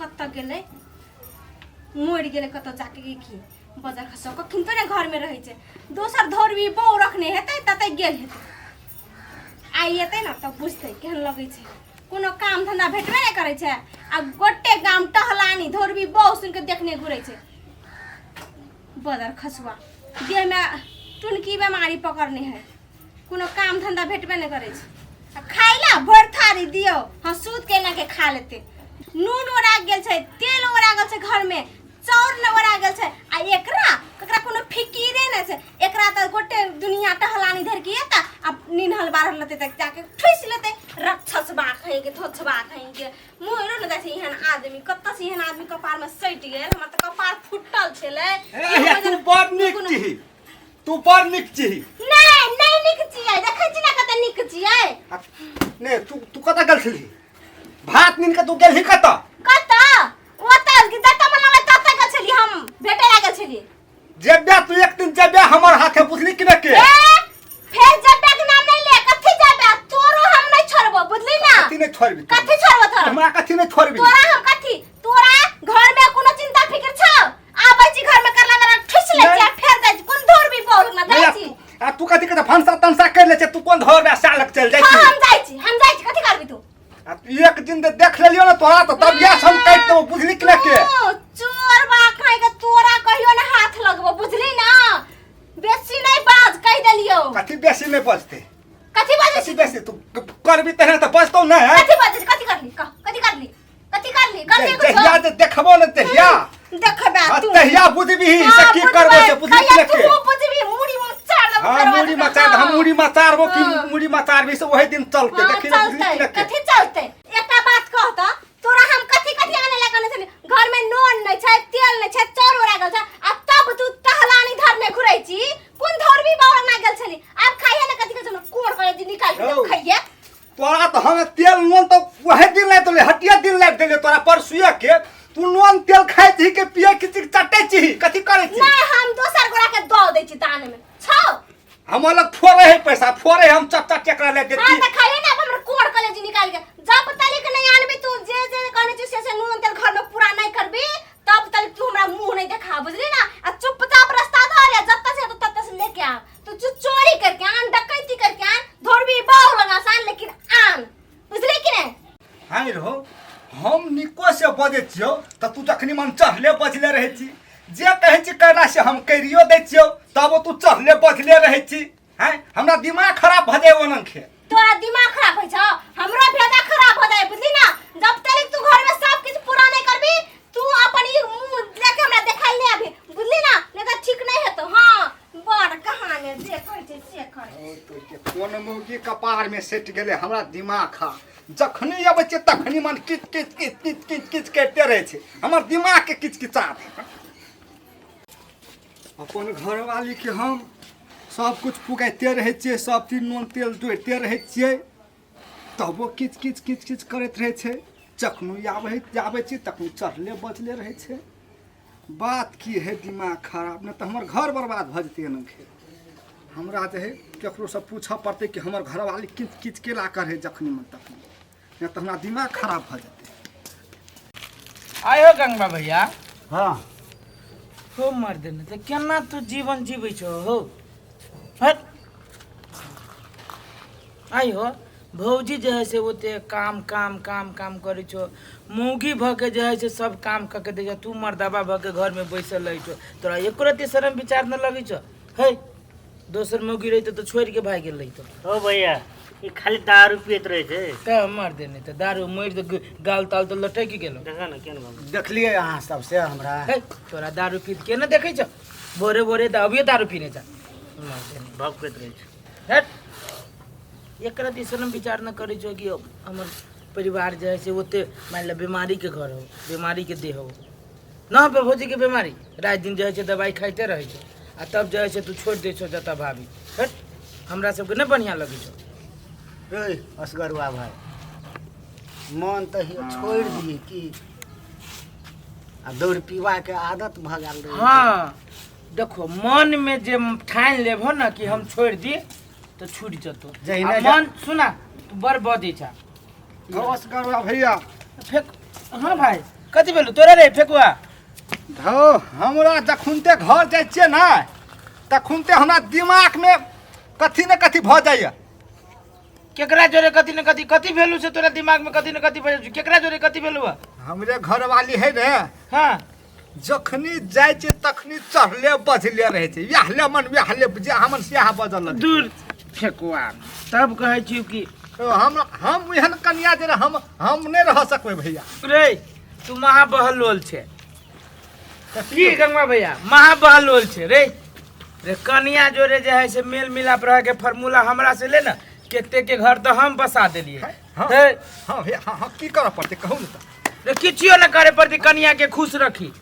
कतऽ गेलै मरि गेलै कतऽ जाके कि की बजार खसो कखन तो ने घरमे रहै छै दोसर धोरबी बौ रखने हेतै ततै गेल हेतै आइ एतै ने तब बुझतै केहन लगै छै कोनो काम धंधा भेटबे नहि करै छै आ गोटे गाम टहलानी धोरबी बौ सुनि कऽ देखने घुरै छै बदर खसुआ देहमे टुनकी बेमारी पकड़ने है कोनो काम धंधा भेटबे नहि करै छै आ खाइ ला भरि थारी दियौ हँ सूत के एना के खा लेतै नून ओरा गेल छै तेल ओरा गेल छै घरमे चाउर नहि ओरा गेल छै आ एकरा ककरा कोनो फिकीरे नहि छै एकरा तऽ गोटे दुनिया टहलानी धरि के एता आ निन्हल बारल लेतै तऽ जाके ठुसि लेतै रक्षसबा कहीं के धोछबा कहीं के मुँह ने जाइ छै एहन आदमी कतऽ से एहन आदमी कपारमे सटि गेल हमर तऽ कपार फुटल छलै ए, तू बड़ नीक छी तू बड़ नीक छी नहि नहि नीक छियै देखै छी ने कते नीक छियै ने तू तू कतऽ गेल छलही भात नीन के तू गेलही कतऽ कतऽ ओतऽ जतऽ मन लागलै ततऽ गेल छलियै हम भेटै लागल छलियै जेबे तू एक दिन जेबे हमर हाथे बुझली कि ने के ए फेर जेबे के नाम नहीं ले कथी जेबे तोरो हम नहीं छोड़बो बुझली ना कथी नहीं छोड़बी तू? कथी छोड़बो तोरा हमरा कथी नहीं छोड़बी तोरा हम कथी तोरा घर में कोनो चिंता फिक्र छौ आबै छी घर में करला जरा ठुस ले छी आ फेर जाइ छी कोन धोर भी बोल ना जाइ छी आ तू कथी कथी फंसा तंसा कर ले छे तू कोन धोर में सालक चल जाइ हां छी हम जाइ छी हम जाइ छी कथी करबी तू आ तू एक दिन दे देख लेलियो ना तोरा तो तब यह हम काट देबो बुझली कि ना के तू चोर बा खाइ के तोरा कहियो ना हाथ लगबो बुझली ना बेसी नहीं बाज कहि देलियो कथी बेसी नहीं बजते कथी बाजै कथी छी बेसी तू करबी तहने तो बजतौ ना कथी बाजै छी कथी करली कह कथी करली कथी करली करली कुछो जहिया जे देखबो ने तहिया देखबे आ तू तहिया बुझबी से की करबो से बुझली कि ना के तू बुझबी मुड़ी मचार देबो हाँ करबा मुड़ी देबो, मचार हम हाँ। मुड़ी मचारबो कि हाँ। मुड़ी मचारबी से वही दिन चलते हाँ, देखी ने बुझली चलतै कि ना के कथी चलतै एकटा बात कह त तोरा हम कथी कथी आने लगा छली घर में नून नहीं छै तेल नहीं छै चाउर ओरा गेल छै आ तब तू टहलानी धरने घुरै छी कोन धरबी बावरा ना गेल छली आब खाइए ने कथी कथी कोड़ करे जी निकाल के हौ। खाइए तोरा तो हम तेल नून तो वही दिन लाबि देले हटिया दिन लाबि देले तोरा परसुए के तू नून तेल खाइ छी के पिए के छी चटै छी कथी करै छी नहीं हम दोसर गोरा के दऽ दै छी दान में छौ हम अलग फोड़े है पैसा फोड़े हम चट चट एकरा ले हाँ देती त खाइए ना अब हमर कोड़ कलेजी निकाल के जब तलिक नहीं आनबी तू जे जे कहने छी से से नून तेल घर में पूरा नहीं करबी तब तलिक तू हमरा मुंह नहीं देखा बुझली ना आ चुपचाप रास्ता धर या जत्ता से तत्ता से लेके आ तू चु चोरी करके आन डकैती करके आन धोरबी बाऊ लगा से आन लेकिन आन बुझली कि नहीं हाँ रहो हम निको से बजै छियौ तऽ तू जखनी मन चढ़ले बजले रहै छी जे कहै छी करला से हम करियो दै छियौ तब तू चढ़ले बजले रहै छी हैं हमरा दिमाग खराब भऽ जाइ ओनन खे तोरा दिमाग खराब होइ छौ हमरो भेजा खराब हो जाए बुझली ना जब तक तू घर में सब किछ पूरा नहीं करबी तू अपन ई मुंह लेके हमरा देखाइल नहीं आबी बुझली ना नहीं तो ठीक नहीं हेतो हाँ बड़ कहानी जे कहै छै से करे ओ तो के कोन मौगी कपार में सटि गेलै हमरा दिमाग खा जखनी अबै छै तखनी मन किच किच किच किच किच किच करिते रहै छै हमर दिमाग के किच किचा दे अपन घरवाली के हम सब कुछ पुगाइते रहै छियै सब चीज नून तेल जोड़िते रहै छियै तबो किच किच किच किच करैत रहै छै जखनो आबै आबै छियै तखनो चढ़ले बजले रहै छै बात की है दिमाग खराब नहि तऽ हमर घर बर्बाद भऽ जेतै एना खेल हमरा जे है ककरोसँ पूछऽ पड़तै कि हमर घरवाली किच किच केला करै जखनी मन तखनी नहि तऽ हमरा दिमाग खराब भऽ जेतै आयो गंगा भैया हाँ हो मर्द ने तऽ केना तू जीवन जीबै छौ हो हट आइ हो भौजी जे है से ओते काम काम काम काम करै छौ मौगी भऽ के जे है से सब काम कऽ के दै छौ तू मर्दाबा भऽ के घरमे बैसल रहै छौ तोरा एको रत्ती शरम विचार नहि लगै छौ है दोसर मौगी रहितौ तऽ छोड़ि के भागि गेल रहितौ हो भैया ई खाली दारू पियत रहै छै तऽ मर दे नहि तऽ दारू मरि तऽ गाल ताल तऽ लटकि गेलौ देखा ने केहन भऽ गेल। देखलियै अहाँ सब से हमरा है तोरा दारू पीत के ने देखै छौ भोरे भोरे तऽ अभियो दारू पीने जा मर दे नहि। भभकैत रहै छै हट एकरा दिसन हम विचार न करै छौ कि हमर परिवार जे है से ओते मानि ले बीमारीके घर हो बीमारीके देह हो न भौजीके बीमारी राति दिन जे है से दवाइ खाइते रहै छौ आ तब जे है से तू छोड़ि दै छौ जतऽ भाभी हट हमरा सबके नहि बढ़िआँ लगै छौ रे असगरुआ भाइ मन तऽ हियो छोड़ि दियै की आ दौड़ पीबाके आदत भऽ गेल रहै हाँ देखो मन में जे ठानि लेबहो ने कि हम छोड़ि दी तऽ छूटि जतो जहिना आ मन सुना तू बड़ बजै छा नमस्कार भैया फेक हाँ भाई कथी भेलौ तोरा रे फेकुआ? धौ, हमरा जखुनते घर जाइ छियै ने तखुनते हमरा दिमागमे कथी ने कथी भऽ जाइए। केकरा जोरे कथी ने कथी कथी भेलू से तोरा दिमाग में कथी ने कथी भऽ जाइ छौ? केकरा जोरे कथी भेलू है? हमरे घरवाली है ने। हाँ। जखनी जाइ छियै तखनी चढ़ले बजले रहै छै, इएह ले मन वएह ले, जे हमन सएह बजल लगै। दूर फेकुआ, तब कहै छी कि हम एहन कनिया जे हम नहि रह सकबै भैया। रे तू महा बहलोल छै की गंगा भैया, महा बहलोल छै रे। रे कनिया जोरे जे है से मेल मिलाप रहे के फार्मूला हमरा से ले ना, केते के घर तो हम बसा देलिए। हाँ। हे। हाँ भैया, हाँ हाँ, की करऽ पड़तै कहू ने तऽ? रे किछियो न करे पड़तै, कनिया के खुश रखी।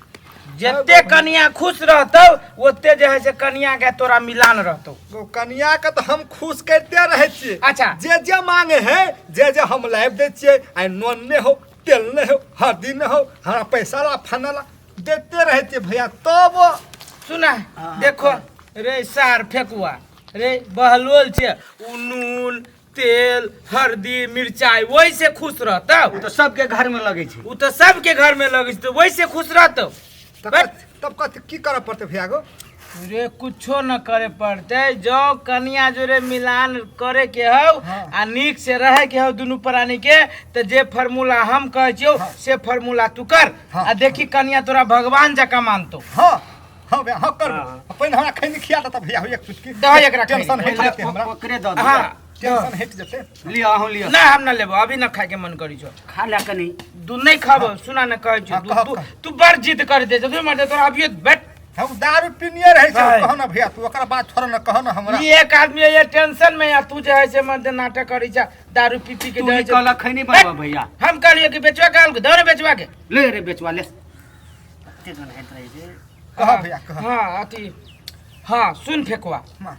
जते कनिया खुश रहतौ ओते जे है से कनिया के तोरा मिलान रहतौ। गो कनिया के तऽ हम खुश करिते रहै छियै। अच्छा। जे जे मांगे है जे जे हम लाबि दै छियै, आइ नून नहि हो, तेल नहि हो, हल्दी नहि हो, हमरा पैसा ला फना ला देते रहै छियै भैया। तब सुना देखो रे सार फेकुआ रे बहलोल छै, उ नून तेल हल्दी मिरचाई वही से खुश रहतौ। ओ तऽ सबके घर में लगै छै। उ तऽ सबके घर में लगै छै, तऽ वही से खुश रहतौ। तब बस। तब कथी की करऽ पड़तै भैया गो? रे कुछो न करे पड़तै, जो कनिया जोरे मिलान करे के हौ हाँ। आ नीक से रहे के हौ दुनू प्राणी के, तऽ जे फार्मूला हम कहै छियौ से फार्मूला तू कर। हाँ। आ देखी कनिया तोरा भगवान जकाँ मानतौ। हाँ हाँ भैया, हाँ करबै। हाँ। पहिने हमरा खैनी खिया देता भैया, एक चुटकी। दही एकरा खैनी। टेंशन हटि जेतै हमरा। ओकरे दऽ दिअ। हाँ। टेंशन हटि जेतै। लिअ, अहूँ लिअ। ना हम ना लेबो, अभी ना खाए के मन करी छो। खा ले कनी। दूध नहीं खाबो, सुना ना कहै छो। हाँ, कह, तू कह। तू बड़ जिद कर दे, तू मर दे तोरा अभियो बैठ। हम दारू पीनिए रहै छै। भाई। कहो ना भैया, तू ओकर बात छोड़ ना, कहो ना हमरा। ई एक आदमी है ये टेंशन में, या तू जे है से मर्द नाटक करी छा दारू पी पी के तू जे ही है से- कहलक खैनी बनबऽ भैया। हम कहलियो कि बेचवा के आल दो रे बेचवा के। ले रे बेचवा ले। कते गन्हाइत रहै छै। कह भैया, कह। हाँ अथी हाँ सुन फेकुआ, हाँ।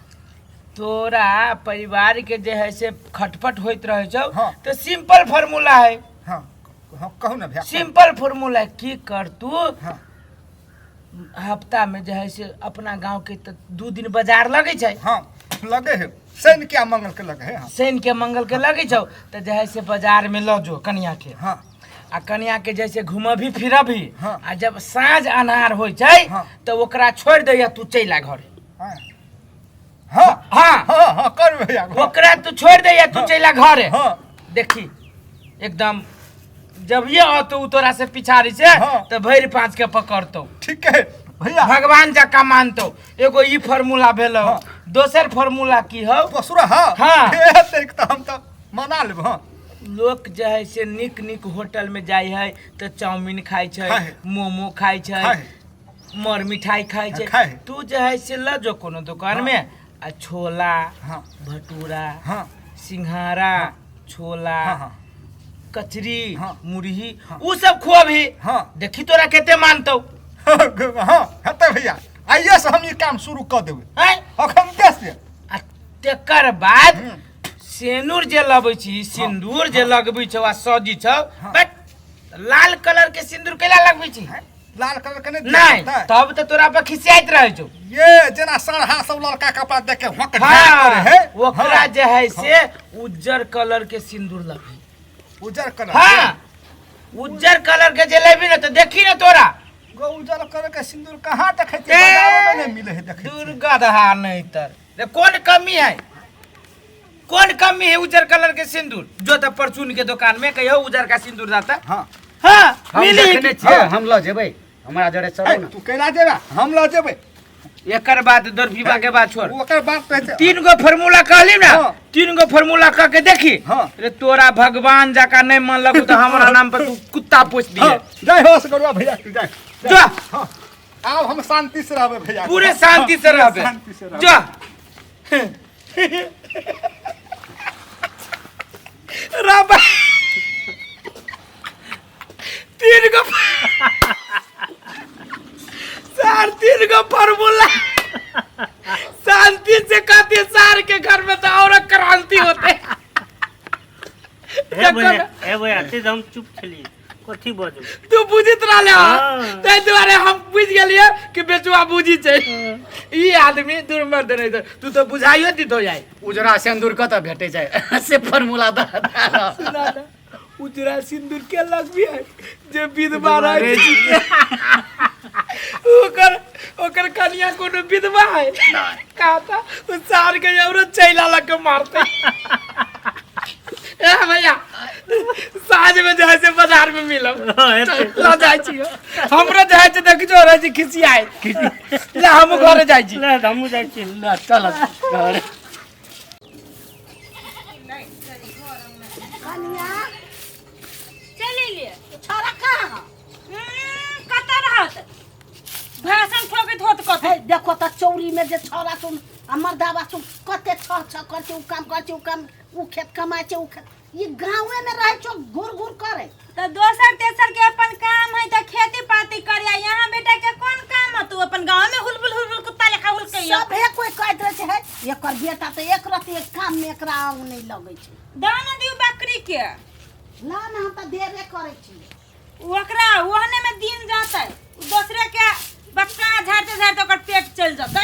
तोरा परिवार के जे है से खटपट होइत रहे छौ। हाँ। तो सिंपल फार्मूला है। हाँ हाँ, कहू ना भैया। सिंपल फार्मूला है, की कर तू हाँ। हफ्ता में जे है से अपना गांव के तो 2 दिन बाजार लगे छै। हाँ लगे है, शनि के आ मंगल के लगे है। हाँ। शनि के मंगल के लगे छौ, तो जे है से बाजार में लऽ जो कनिया के। हाँ। आ कनिया के जैसे घुमबी फिरबी। हाँ। आ जब साँझ अन्हार होइ छै हाँ। तऽ ओकरा छोड़ि दैया, तू चलि आ घरे। हाँ हाँ। हाँ। हाँ हाँ कर भैया। ओकरा तू छोड़ि दैया, तू चलि आ घरे। हाँ। देखी एकदम जब ये औतो उ तोरा से पिछाड़ी से हाँ। तो भरि पाँच के पकड़तौ। ठीक है भैया। भगवान जकाँ मानतौ। एगो ई फार्मूला भेलौ। हाँ। दोसर फार्मूला की हौ? दोसरो? हाँ। हाँ। हे, तेरिक तऽ हम तऽ मना लेब। हाँ। लोक जे है से नीक नीक होटल में जाइ है तऽ चाउमीन खाइ छै, खाइ है। मोमो खाइ छै, खाइ है। मर मिठाई खाइ छै। खाइ है। तू जे है से लऽ जो कोनो दुकान में आ छोला, हाँ। भटूरा, हाँ। सिंघाड़ा, छोला, हाँ हाँ। कचरी, हाँ। मुरही, उ सब खुअबही। हाँ। देखी तोरा कते मानतौ। हाँ हेतै भैया, आइए से हम ई काम शुरू कऽ देबै। हैं? अखन से। आ तेकर बाद हम्म। सेनुर जे लबै छी, सिन्दूर जे लगबै छौ आ सजी छौ, हाँ। बट लाल कलर के सिन्दूर कैला लगबै छी? लाल कलर के नहि नहीं दिअ। तब तऽ तोरा पर खिसियाइत रहै छौ। ये जेना सरहा सब लड़का कपड़ा देख के हक हाँ, करे है। ओकरा हाँ, जे है से उज्जर कलर के सिन्दूर लगबी। उज्जर कलर? हाँ, उज्जर कलर के जे लेबी ने तऽ देखी ने तोरा। गो उज्जर कलर के सिन्दूर कहाँ देखै छियै? ए, बाजारो में नहि मिले है देखै छियै। दुर्गधा नहीं तर रे, कौन कमी है, कौन कमी है उज्जर कलर के सिंदूर? जो तो परचून के दुकान में कहियो उज्जर का सिंदूर जाता। हाँ। हाँ हम मिली। देखने छियै, हम लऽ जेबै, हमरा जरे चलू ए, ने। तू कैला जेबे, हम लऽ जेबै। एकर बाद दरफीबा के बाद छोड़। ओकर बात कहै छै। 3 गो फार्मूला कहली ना। हाँ। 3 गो फार्मूला कह के देखी। हाँ। रे तोरा भगवान जका नहीं मानलक तो हमरा नाम पर तू कुत्ता पोस दिए। हाँ, जय हो सगरुआ भैया, तू जय। जा। हाँ, आब हम शांति से रहबै भैया। पूरे शांति से हाँ, रहबे। शांति से रहबै। जा। रब 3 गो सार 3 गो फार्मूला शांति से कहते सार के घर में तो और क्रांति होते। हे भैया, हे भैया, ते हम चुप छली, कथी बजू? तू बुझित रहले हँ। हाँ। ताहि दुआरे हम बुझि गेलियै कि बेचुआ बुझी छै ई आदमी दुर्मर्द नहीं छै। तू तो बुझाइयो दितो जाय। उजरा सिन्दूर कतऽ भेटै छै से फार्मूला दऽ। सुना ना, उजरा सिंदूर के लगबी है जे विधवा रहे छै। ओकर ओकर कनिया कोनो विधवा है कहता उ सार के औरत चैला लग के मारते। ए भैया साँझ में जाए से बाजार में मिलब। ल जाइ छी, हमरो जाइ छै, देखि जो रहै छै खिसियाए ले, हमहूँ घरे जाइ छी। ले, हमहूँ जाइ छी। ल चल घरे। कनिया। चलि एलियै। छोरा कहाँ हौ? कतऽ रहत, भाषण ठोकैत होत कतऽ। हे देखो तऽ चौरी में जे छौड़ा सुन आ मर्दाबा सुन कते छह छह करै छै, उ काम करै छै, उ काम, उ खेत कमाइ छै, उ खेत, ई गाँवे में रहै छौ घूर घूर करे। तऽ दोसर तेसर के अपन काम है तऽ खेती पाती करे, यहाँ बेटा के कोन काम है? तू अपन गाँव में हुलबुल हुलबुल कुत्ता लेखा हुलकै। सभे कोइ कहैत रहै छै, हे एकर बेटा तऽ एक रत्ती एक काम में एकरा आँग नहि लगै छै। दान दियौ बकरी के। ना ना, हम तऽ देबे करै छी। ओकरा ओहने में दिन जाते, दोसरे के बच्चा झाड़ते झाड़ते ओकर पेट चल जते।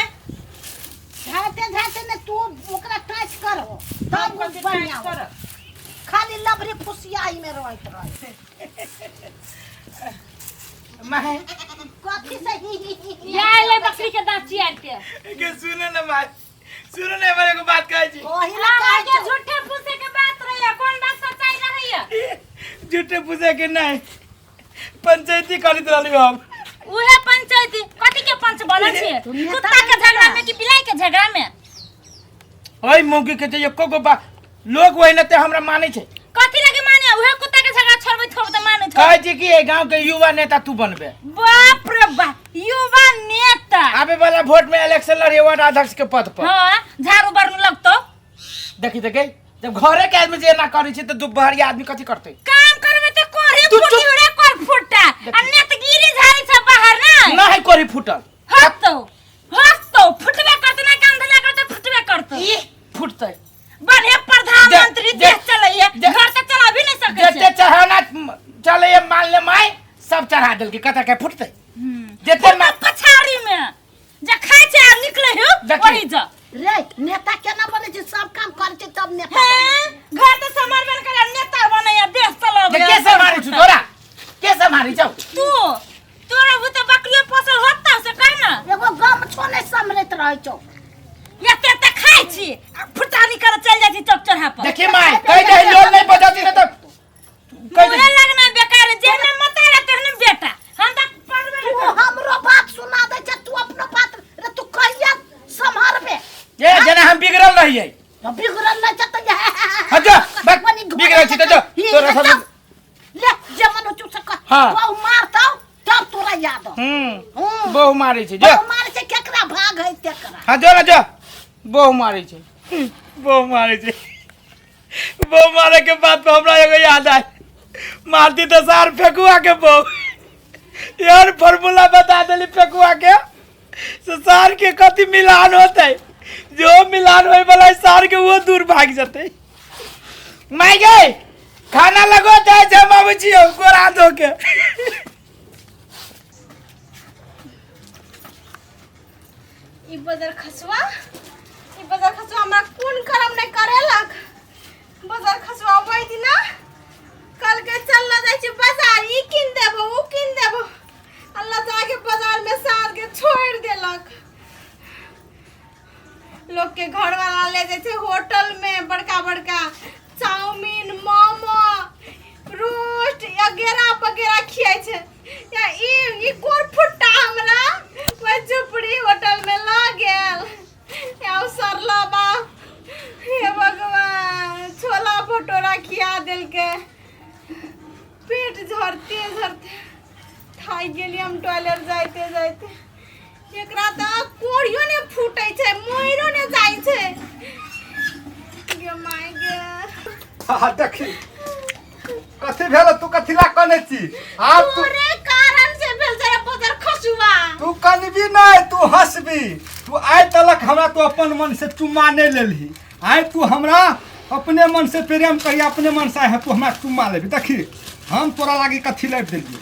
झाड़ते झाड़ते ने तू ओकरा टच करहो तब ओ बढ़िया हो। खाली लबरी फुसियाई में रहैत रहे। माय। कथी से ही ही ही ही? या ले बकरी के दांत चियार के। के सुने न माय, सुनो ने, हमर एगो बात कहै छी। ओही ला हाँ, कहै के छौ। झूठे फूसे के बात रही, कौन बात सच्चाई रही? झूठे पूछे के नहीं, पंचायती करैत रहली हम। उहे पंचायती कथी के पंच बनल छियै? तू नेता कुत्ता के बन झगड़ा जा। में कि बिलाई के झगड़ा में? ओइ मौगी के जे एको गो बा लोग ओहिना ते हमरा मानै छै। कथी लगे माने? उहे कुत्ता के झगड़ा छोड़बै थोड़ त मानै छौ। कहै छी कि एहि गांव के युवा नेता तू बनबे। बाप रे बाप, युवा नेता! आबे वाला वोट में इलेक्शन लड़िए वार्ड अध्यक्ष के पद पर। हाँ, झाड़ू बरनू लगतो। देखी देखी, जब घरे के आदमी जे एना करै छै तऽ दुपहरिया आदमी कथी करतै? काम करबे त कोरी तू फूटी चुप। रे कोर फुटा आ नेतगिरी झाड़ी छ बाहर ना। नहीं कोरी फूटल। हतो हतो, फुटबे करते ना, काम धंधा करते फुटबे करते। ई फूटतै। बढ़िया प्रधानमंत्री देश चलैया, घर त चला भी नहीं सकै जते छै। चढ़ाना चले मान ले माय, सब चढ़ा देलकै, कतऽ के फूटतै जते फुटतौ पछाड़ी में जे खाइ छै आ निकले हो। देखी। ओही जा। रे नेता केना बनै छै? सब काम करै छै तब नेता हे बनै छै। घर त सम्हारबे न करे, नेता बनैया, देश चलाबै। के सम्हारै छौ तोरा? के सम्हारै छौ? तू तोरा बुते बकरियो पोसल होता से कह ना। एगो गम छो नहि सम्हरैत रहै छौ। एते एते खाइ छी आ फुटानी करे चलि जाइ छी चौक चौराहा पर। देखी माय, कहि दे लोन नहीं बचाती ना तो कहि दे। मुहे लगना बेकार, जेहने मतारा तेहने बेटा। हम त पढ़बे तू नहि करबै। हमरो बात सुना दै छै, तू अपनो बात रे, तू कहिया सम्हरबे? ये जेना हम बिगड़ल रहियै। तो बिगड़ल नहि छै तऽ हाँ जो, बक, बिगड़ल छी तऽ जो, तोरा सब ले जे मन हो से कर। हाँ। बहु मारतौ तब तोरा याद हो। हम्म, बहु मारै छै जो। बहु मारै छै, केकरा भाग है तेकरा। हाँ जो ना जो, बहु मारै छै, बहु मारै छै। बहु मारे के बाद तो हमरा एगो याद आयल, मारती तऽ सार फेकुआ के बहु। यार फॉर्मूला बता देली फेकुआ के से सार के कथी मिलान होतै, जो मिलान होय वाला है सार के वो दूर भाग जतै। माय गे, खाना लगो जाय छै, हम आबै छियौ गोरा धो के। ई बजर खसुआ, ई बजर खसुआ हमरा कोन करम नहि करेलक। बजर खसुआ ओहि दिना कल के चल न जाइ छी बाजार, ई कीन देबो ऊ कीन देबो, अल्लाह जाके बाजार में साँझ के छोड़ि देलक। लोग के घर वाला ले जाइ छै होटल में, बड़का बड़का चाउमीन मोमो रोस्ट वगैरह वगैरह खियाइ छै, या ई ई कोर फुट्टा हमरा ओहि झुपड़ी होटल में लऽ गेल। या ओ सरला बा, हे भगवान, छोला भटोरा खिया देलकै। पेट झरते झरते थाकि गेली हम टॉयलेट जाइते जाइते। एकरा तऽ कोरियो ने फूटै छै, मोइरो ने जाइ छै। गे my गे। हाँ देखी कथी भेल, तू कथी ला कने छी आब? तू तोरे कारण से भेल छै रे बजर खसुआ। तू कनबी नहीं, तू हंसबी। तू आइ तलक हमरा तू अपन मन से चुम्मा नहीं लेलही, आइ तू हमरा अपने मन से प्रेम करी, अपने मन से आइ तू हमरा चुम्मा लेबी। देखी हम तोरा लागी कथी लाबि देलियौ।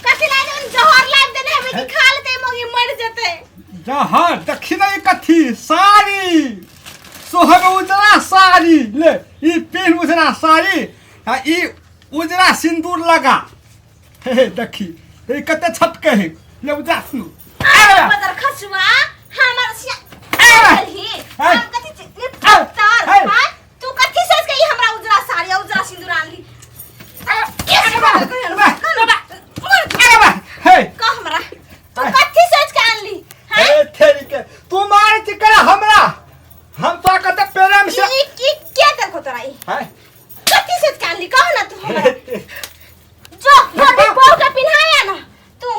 कथी लाबि देलही? जहर लाबि देने हेबै कि खा लेतै मौगी मरि जेतै। जहर? देखी ने ई कथी साड़ी, सोहग उजरा साड़ी। ले ई पेन उजरा साड़ी आ ई उजरा सिंदूर लगा। हे हे देखी हे कते छटके है ले उजरा सिंदूर। बदर खसुआ हमर सिया ही हम कथि ने तार हां तू कथि सोच के ई हमरा उजरा साड़ी आ उजरा सिंदूर आनली? हे कह हमरा तू कथि सोच के आनली? हां हे थेरी के तू मार चिकरा हमरा, हम तो कते प्रेम से ई की के देखो तोरा ई हैं कथि सोच के आनली कह ना तू हमरा? जो घर में बहू के पिन्हाया ना तू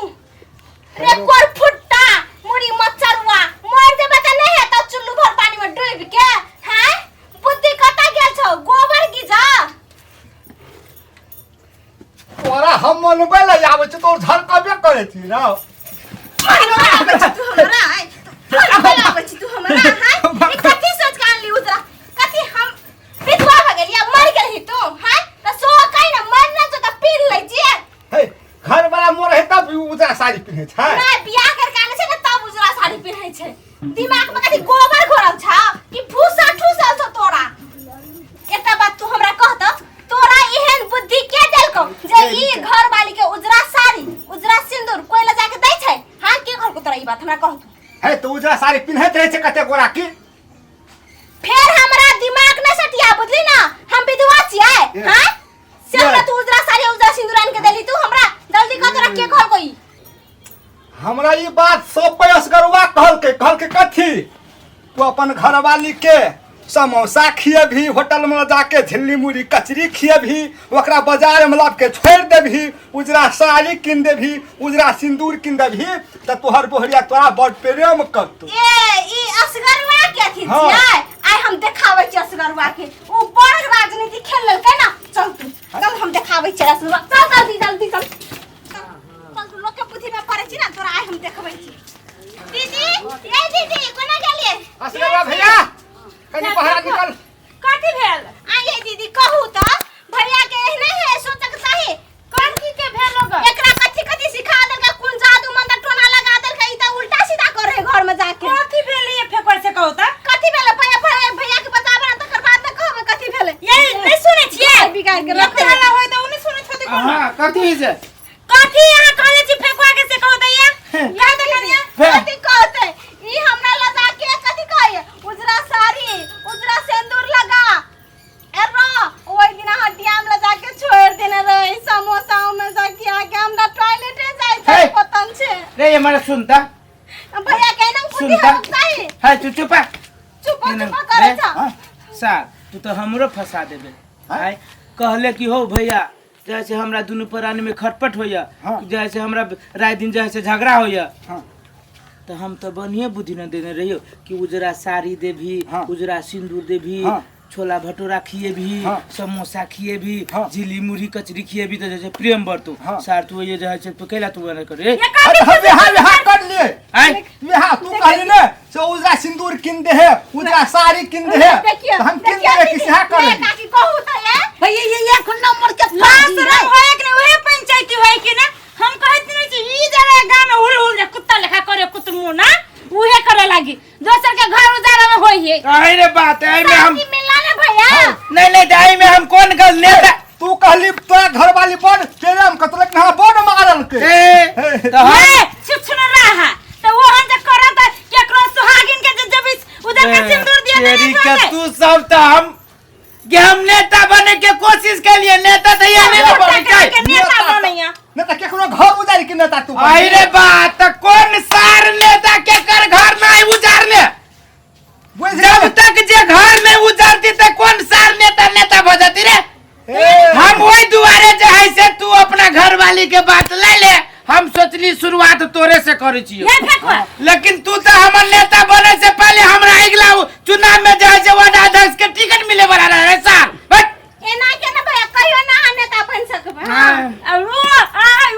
रे कोर फुट्टा मुड़ी मचरुआ मर जेबे त नहीं है त चुल्लू भर पानी में डूब के। हैं बुद्धि कता गेल छौ गोबर गिजा? तोरा हम मनबै ले आबै छी तोर झलकबे करै छी ना। मनबै आबै छी तू हमरा, आइ मनबै आबै छी तू हमरा। हैं ई कथि सोच के आनली उजरा? कथि हम विधवा भ गेलियै मर गेलही तू? हैं त सो कहि ना मर ना जो त पीन लै छियै। हे घर वाला मोर है तब उजरा साड़ी पिन्है छै। नहीं बियाह करके आने छै ने तब उजरा साड़ी पिन्है छै। दिमाग में कथि गोबर घोरल छौ कि भूसा ठूसल छौ तोरा? एकटा बात तू हमरा कह त, तोरा एहन बुद्धि के देलकौ जे ई घर वाली के उजरा साड़ी उजरा सिंदूर कोई ले जाके दै छै? हां के कहलकौ तोरा ई बात हमरा कह तू। हे तो उजरा साड़ी पिन्हैत रहै छै कते गोरा की। फेर हमरा दिमाग न सटिया बुझली ना, हम विधवा छियै। हां से हमरा तू उजरा साड़ी उजरा सिंदूर आन के देली तू हमरा? जल्दी कह तोरा के कहलकौ ई? हमरा ई बात सब पे असगरवा कहलकै। कहलकै कथी तू अपन घरवाली के समोसा खिएबही, होटल में जाके झिल्ली मुड़ी कचरी खिएबही, ओकरा बाजार में लाब के छोड़ि देबही, उजरा साड़ी कीन देबही, उजरा सिंदूर कीन देबही तऽ तोहर बोहरिया तोरा बड़ प्रेम करतौ। ए ई असगरवा के अथी हाँ। छियै? आइ हम देखाबै छियै असगरवा के, उ बड़ राजनीति खेल लेलकै ना। चल तू चल, हम देखाबै छियै असगरवा। चल जल्दी जल्दी चल चल, तू लोक के बुद्धि में पड़ै छी ना तोरा आइ हम देखबै छी। दीदी ए दीदी कोना गेलियै? असगरवा भैया कनी बाहर निकल। कथी भेल? आइए दीदी कहू त भैया के एहने है सोचक चाही। कथी के भेल होगा? एकरा कथी कथी सिखा देलकै, कोन जादू मंत्र टोना लगा देलकै, ई त उल्टा सीधा करे है घर में जाके। कथी भेल ये फेकवा से कहू त? कथी भेलै भैया? भैया भैया के बताबे ना तकर बाद ना कहबै कथी भेलै। ये नहीं सुनै छियै? बिगाड़ के रख। एते हल्ला होय त उ नहीं सुनै छथि कोनो। हाँ कथी होइ छै? कथी अहाँ कहले छी फेकवा के से कहू त ये? कह त कनिया। कथी कहते ई हमरा लगा के कथी कहै? उजरा साड़ी उजरा सिंदूर लगा एरो ओइ दिन हटिया में लगा के छोड़ देने रहे समोसा में से खिया के हमरा टॉयलेटे जाय छै हे। पतन छै। रे ये मारा सुनता भैया के ना बुद्धि सुनता। होक चाही। है तू चुप चुप नहीं, चुप करे रे, छ। सार तू तो हमरो फंसा देबे। आय कहले कि हो भैया जैसे हमरा दुनू प्राणी में खटपट होइया, हाँ। जैसे हमरा रात दिन जैसे झगड़ा होइया, हाँ। तो हम तो बढ़िया बुद्धि न देने रहियो कि उजरा साड़ी देबी, हाँ। उजरा सिंदूर देबी, हाँ। छोला भटूरा खिएबी, हाँ। समोसा खिएबी, हाँ। झिल्ली मुरही कचरी खिएबी तो जैसे प्रेम बढ़तो। हाँ। सार तू ये जो है से तू कैला तू एना करे? अरे हम यहाँ यहाँ कर लिए। आय यहाँ तू कहली ने से उजरा सिंदूर किन दे है उजरा साड़ी किन दे है देखियो तो हम किन देखियो दे किसी हाँ कर दीदी, काकी कहू त ये भैया ये एक नंबर के लाश फौजी रंग रे। होय कि नहीं उहे पंचायती होय कि ना? हम कहत नहीं छी ई जरा गांव में हुल हुल रे कुत्ता लेखा करे कुतुमु ना उहे करे लागी दोसर के घर उजाड़ा में होई है। काहे रे बात है में हम शांति मिलला ने भैया। नहीं नहीं दाई में हम कौन गल नेता? तू कहली तोरा घरवाली बड़ प्रेम कतलक ना बड़ मारल के। ए तो हम ए छुछुन रहा तो वो हम जे करत केकरो सुहागिन के जे जब उधर के सिंदूर दिया तेरी नहीं के तू सब तो हम कि हम नेता बने के कोशिश के लिए नेता तो ये नहीं बने के के नेता बनैया नहीं तो केकरो घर उजाड़ के नेता तू आई रे बात तो कौन सार नेता के कर घर नहीं उजाड़ने? बुझ जब तक जे घर नहीं उजाड़ती तो कौन सार नेता नेता भ जाती रे? हम वही दुआरे जे है से तू अपना घर वाली के बात ले ले, हम सोचली शुरुआत तोरे से करे छियो। ये फेंकवा। लेकिन तू तो हमर नेता बने से पहले हमरा अगला चुनाव में जे है से वार्ड अध्यक्ष के टिकट मिले वाला रहे सार। बट एना के ना भैया कहियो ना अहाँ नेता बन सकबै। हाँ। और वो आ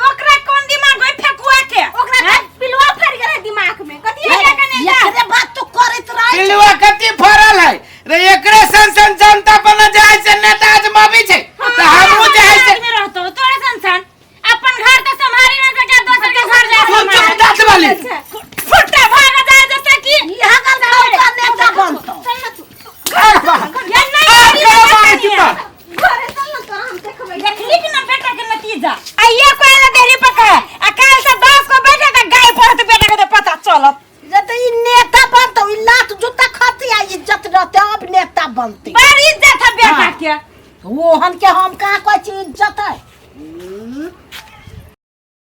ओकरा कोन दिमाग होय फेकुआ के? ओकरा त पिलुआ फड़ गेलै दिमाग में। कथी ये है के नेता? एकरे बात तो करैत रहै छै। पिलुआ कति फरल है रे, एकरे सन सन जनता पर न जाय से नेता आजमाबी छै त हमहू जे है से आदमी रहतो तोरे सन सन अपन घर त संभारी ना सके दोसर के घर जा तू चुप दांत वाली फुट्टा भाग जाए जैसे कि यहाँ का गाँव का नेता बनतो। चल ना तू ये नहीं आ, करी करो ना मारे करिया। चित्ता। घरे चल ना तोरा हम देखबै। देखली कि रहते अब नेता बनते। बड़ इज्जत है बेटा के। ओहन के हम कहाँ कहै छी इज्जत है।